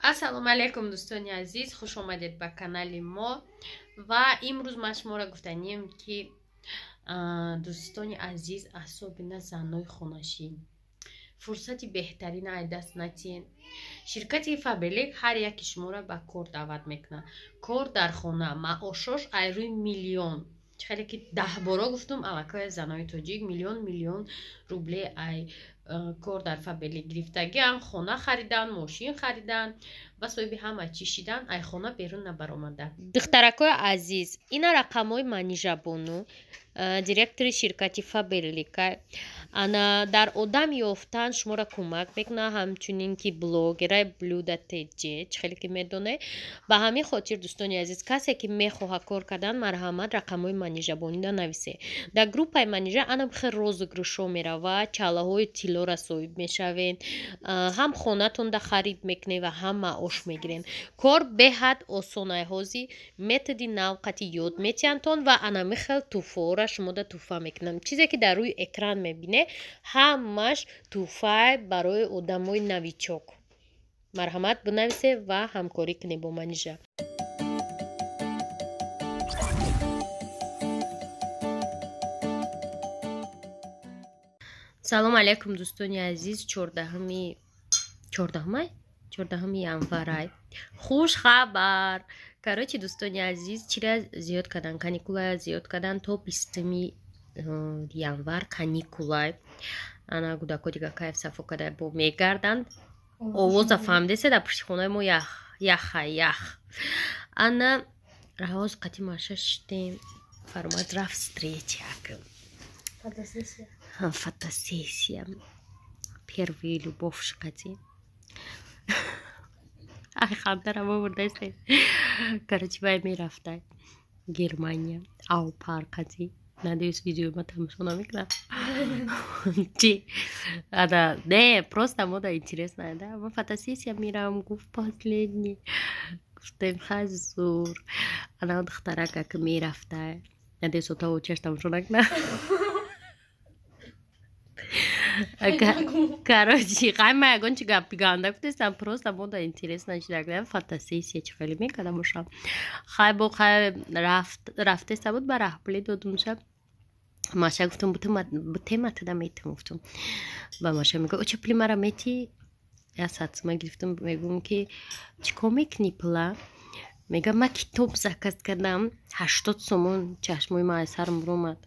Ассалому алайкум, дӯстони азиз, хуш омадед ба канали мо. Ва имрӯз ман шуморо гуфтанием, ки дӯстони азиз, особенно занои хонашин, фурсати беҳтарина ай даст натиҳен. Ширкати Фаберлик ҳар яки шуморо ба кор даъват мекунад. Кор дар хона, маошош ай рӯи миллион. Хеле ки 10 боро гуфтум, аллакай занои тоҷик миллион миллион рубле ай кор дар Фаберлик гирифтагиам, хона харидан, мошин харидан ва соҳиби ҳама чӣ шидан, ай хона берун набаромада. Духтаракои азиз, ина рақамҳои Манижабону, директори ширкати Фаберлика. Ана дар одам ёфтан шуморо кӯмак мекунад, ҳамчунин ки блогера Блюда ТЖ, чӣ хеле ки медонед. Ба ҳамин хотир, дӯстони азиз, касе ки мехоҳад кор кардан, марҳамат, рақамҳои Манижабонида нависед. Дар группаи Манижа анам хел розыгрышҳо меравад, чалаҳои тиллоро соҳиб мешавед, ҳам хонатонда харид мекунед ва ҳам маош мегиред. Кор беҳад осонай, ҳози методи нав қати ёд метиҳандтон ва анами хел тӯҳфаҳоро шумода тӯҳфа мекунанд. Чизе ки дар рӯи экран мебинед, ҳамаш тӯҳфае барои одамои новичок. Марҳамат, бинависед ва ҳамкорӣ кунед бо Манижа. Салому алайкум, дӯстони азиз. Чордаҳуми, чордаҳумай, 14-уми январай. Хушхабар, короче, дӯстони азиз, чира зиёд кардан, каникулая зиёд кардан, то 20-уми январ каникулай. Ана гудако дига кайф сафо карда бо мегарданд. Овоза фаҳмидесе, дар пушти хонаи мо ях яха ях. Ана раҳоз қати маша шиштем, Фармад рафт встреча, фотосессия, первый любовь шқати. Ай, хандара бобурдасе. Короче, вай мерафта Германия, аупар қати. Надеюсь, видео ма тамошо намекунад. Чи ада не, просто мода интересная, да. Ма фотосессия мирам, гуфт, последний. Гуфтем, хай, зур. Ана духтарака ки мерафта, надеюсь, ота очаш тамошо накунад. Короче, хай, ма ягон чи гапи ганда гуфтестам, просто мода интересно шида, фотосессия чи хеле мекарда бошам. Хай, бо хай рафтеста буд, ба раҳпулӣ додумша. Маша гуфтам, бутема тада метам, гуфтам. Ба Маша мегӯ, оча, пули мара мети? 100 сума гирифтам, мегӯм ки чӣ кор мекунӣ пула? Мега, ма китоб заказ кардам, 80 сомон, чашмои ма аз сарам буромад.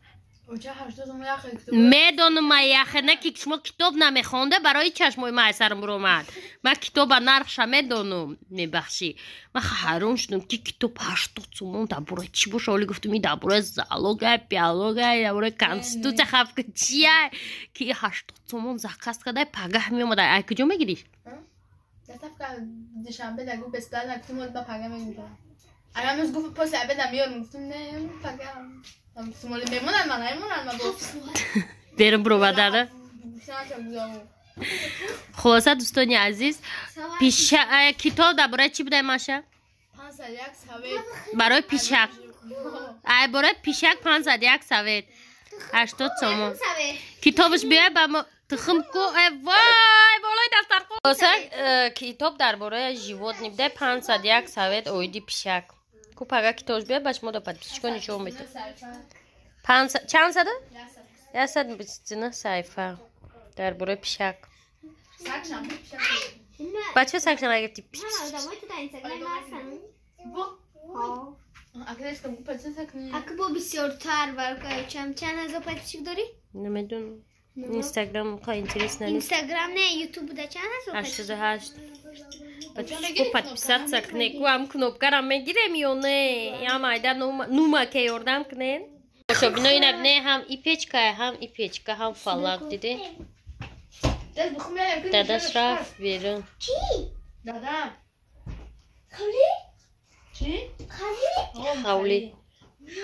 Медонам, ма яхе не ки шумо китоб намехонда, барои чашмои ма аз сарам буромад. Ма китоба нархша медонам, мебахшӣ. Ма ҳайрон шудам, ки китоб 80 сомон дар бораи чӣ боша? Оли гуфтам, и дар бораи зоология, биология, дар бораи конституция, хафка чия ки 80 сомон заказ карда, пагаҳ меомада. Ай куҷо мегириш? Доставка душанбе да гуфт бесплатно, гуфтум ба пага мегирам. Агар имрӯз гуфт после обеда меёрам, гуфтум не, пага. Гуфтум оли мемонанд, ма намемонанд, ма бо. Берун буромадана. Хулоса, дӯстони азиз, китоб дар бораи чӣ будай, Маша? Барои пишак. Ай бораи пишак 501 совет. 80 сомон. Китобаш биёй ба мо тухм ку, э вой, болои дастархон. Хулоса, китоб дар бораи животные будай, 501 совет оиди пишак. Ку пага китобаш биёй, ба шумо да подписчикон нишон медиҳам. Чанд сада? 129 саҳифа дар бораи пишак. Ба чӣ сагша нагирифтӣ? Ака, бо бисёртар чанд ҳазор подписчик дорӣ? Намедонам. Инстаграм ха интересно нест. Инстаграм не, ютуб да чанд ҳазор? 88. Подписчику подписаться кне, ку ам кнопкара мегирем ё не? Ям айда нума ке ёрдам кунен. Шобино, ина не, ҳам и печка, ҳам и печка, ҳам фалак диде. Дадаш рафт берун. Дада. Хавли? Чӣ? Ҳавлӣ.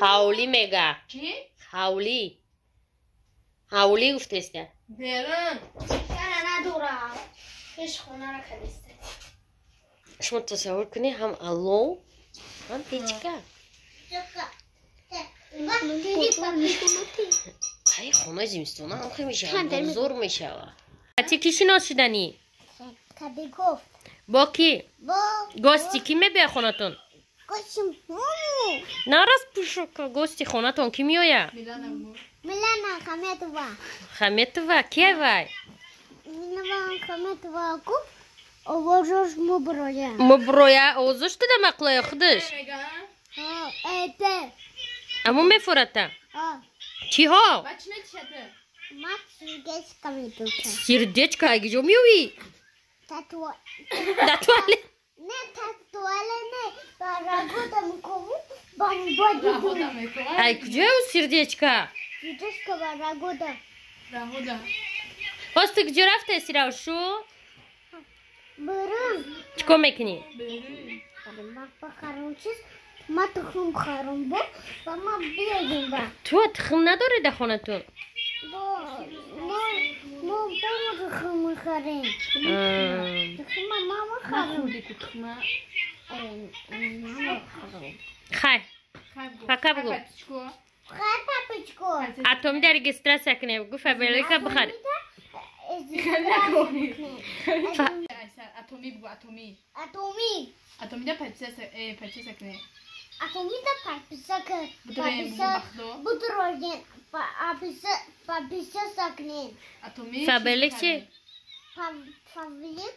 Ҳавлӣ мега. Чӣ? Ҳавлӣ. Ҳавлӣ гуфтеста. Берун. Чара надорам. Пеш хонара кадеста. Шумо тасаввур кунед, ҳам алов, ҳам печка. Ай, хонаи зимистона ҳам хел мешавад, зур мешавад. Ти ки шинос шуданӣ? Кабиков. Бо ки? Гости ки мебия хонатон? Нарас пушока, гости хонатон ки меоя? Милана Хаметова. Хаметова, ки вай? Милана Хаметова ку овозош муброя. Муброя, овозош туда мақлая худаш? Эте. Аму мефурата? Чиҳо? Ма сердечко метуча. Сердечко, а где меои? Да туалет. Не, туалет не. Работа мекому, бамбоди. Ай, где у сердечко? Сердечко работа. Работа. Ос ты где рафта сираушу? Берем. Чико мекни? Ма похорончис, ма тухм харомбо, ва ма биёдим ба. Ту тухм надори да хонатон? Бо, мо мо тухм мехарем. Тухм мама харом. Хай. Пока бугу. Хай, папочку. Атом да регистрация кунем. Гу Фаберлика бихар. Атоми бугу, атоми. Атоми. Атоми да подписаться кунем. Атоми да подписаться. Будроген. Подписаться кунем. Атоми. Фаберлик чи? Фаберлик.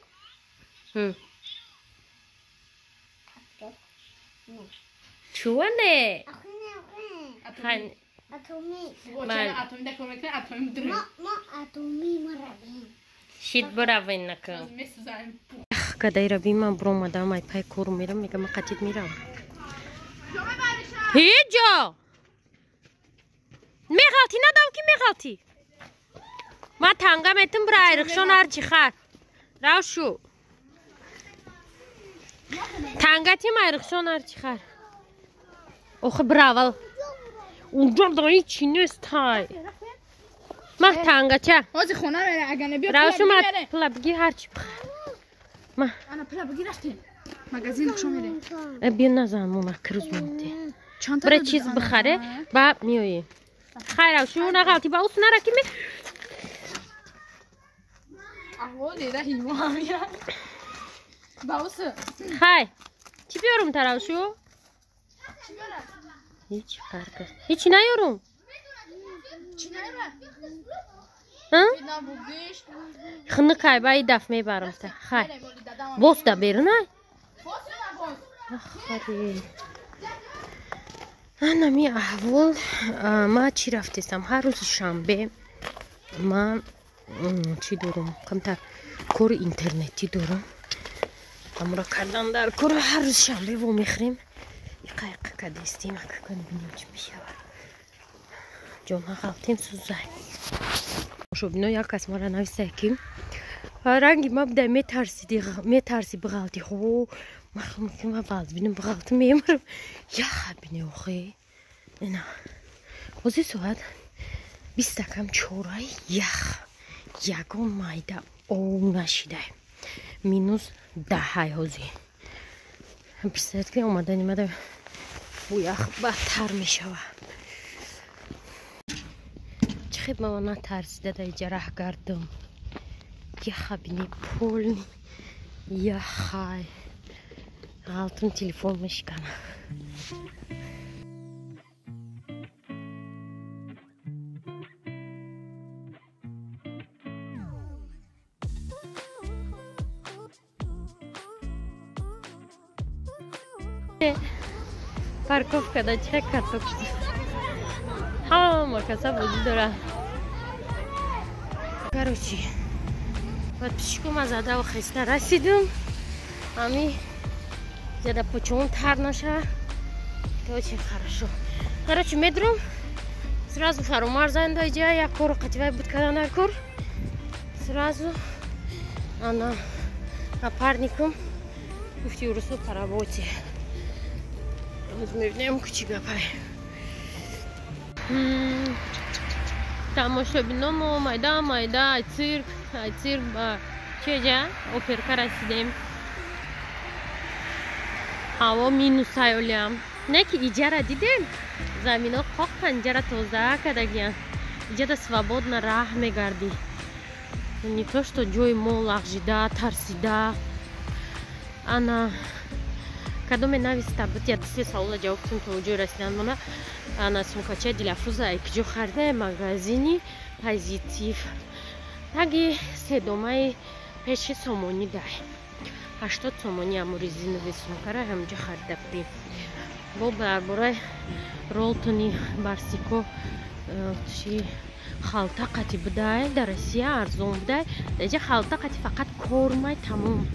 Чего не? Атоми. Атоми да кор мекунем, атоми будроген. Ма атоми маравем. Шит буравен накун. Кадай раби ман бромадам, ай пай кор мерам, мегам ман қатид мерам. Ҳеҷ ҷо! Меғалти надам ки меғалти. Ман танга метим бура айрықшон ҳарчи хар. Рав шу. Танга тим айрықшон ҳарчи хар. Охи буравал. Унҷо да ҳичи нест ҳай. Мах тангача. Ҳозир хона мере, агар набиё Рав шу ма пула бигир ҳарчи бихар. Ма. Ана пула бигир рафтем. Магазин хушо мере. Биё назан мо макрӯз монде. Бура чиз бихаре, ба меоӣ. Хай рав шу нағалти ба ус нара ки ме. Аҳволи раҳи мо ҳамия. Ба ус. Хай. Чӣ биёрум та рав шу? Чӣ биёрам? Ҳеҷ фарқ. Ҳеҷ наёрум. Чӣ наёрам? Хунукай ба и даф мебарам та. Хай. Боз да берунай? Ахари. Анами аҳвол ма чӣ рафтестам? Ҳар рӯзи шанбе ма чӣ дорум? Камтар кори интернетӣ дорум. Амро кардан дар кор ҳар рӯзи шанбе во мехӯрем. Иқа-иқа кадестем, акакон бинем чӣ мешавад. Ҷона ғалтем сӯзай. Шобино як кас мара нависае ки ранги ма будай метарсиди, метарси биғалти. Хо, ма ғалт бинем, биғалти мемирам. Яха бине охе. Ина. Ҳозир соат 3:45 ях. Ягон майда ов нашидай. -10 ҳозир. Представляете ки омадани мада бу ях бадтар мешавад. Чӣ хеб мама натарсида дар иҷа раҳ гардам. Яха бини полни яхай. Ғалтум телефон мешикана. Парковка да чӣ карток шуд. Ҳама каса вуҷуд дорад. Короче, подписчику ма задаву хеста расидум. Ами зада почон тар наша. Это очень хорошо. Короче, медрум сразу фаромар занда иҷа як кору қативай буд кардан дар кор. Сразу ана напарникум гуфти урусо по работе. Мебинем ку чӣ гапай. Тамошобино мо майда майда ай цирк, ай цирк ба чеҷа оперка расидем. Ҳаво минусай олиам. Не ки иҷара дидем, замино қоқан иҷара тоза кардагиян. Иҷада свободно раҳ мегардӣ. Не то что ҷои мо лағжида, тарсида. Ана кадоме нависта буд, я се савола ҷавоб кунем то ҷой расидан мона. Ана сумкача Дилафрӯза айкиҷо харида, магазини Позитив. Таги седомаи пеши сомонӣ дай. 80 сомонӣ аму резиновый сумкара ҳамҷо харида будем. Бо дар бораи ролтони барсико чи халта қати будай, дар Россия арзон будай. Даҷа халта қати фақат кормай тамом.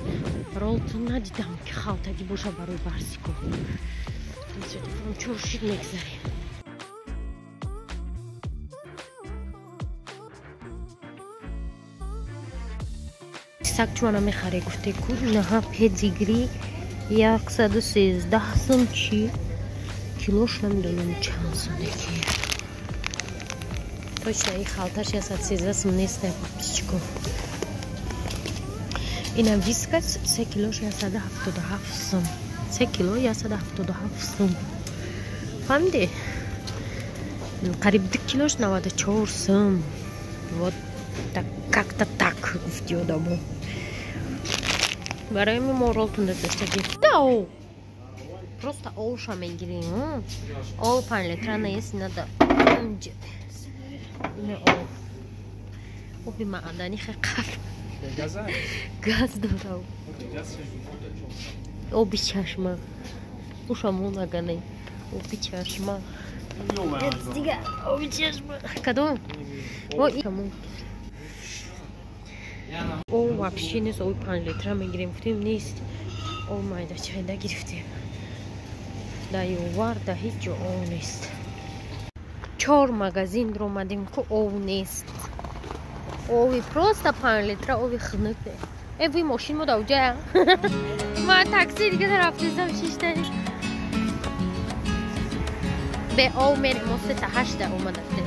Ролтон надидам ки халтагӣ боша барои барсико. Чуршид мегзарем. Сак чуана мехаре гуфте ку инаҳа педигри 113 сум чи килош намедонам чанд сумеки. Точно и халташ 113 сум нест, птичко. Ина вискас 3 килош 177 сум. 3 кило 177 сум. Фаҳмидӣ? Қариб 2 килош 94 сум. Вот так как-то так гуфти одамо. Барои мо ролтон доштагӣ. Да, просто овша мегирем. Ов 5 литра нест, надо. Не ов. Оби маъдани хеле қаф. Газ дорав. Оби чашма. Ушамон нагане. Оби чашма. Дига, оби чашма. Кадом? О, камон. О, вообще нест, оби 5 литра мегирем. Гуфтем нест. О, майда чайда гирифтем. Да ёвар, да ҳеҷ ҷо ов нест. 4 магазин ромадем ку ов нест. Ови просто 5 литра ови хнуке. Э, ви мошин мо давҷа. Ма такси дига рафтесам шиштани. Бе ов мерем, мо се та ҳашта омадафтем.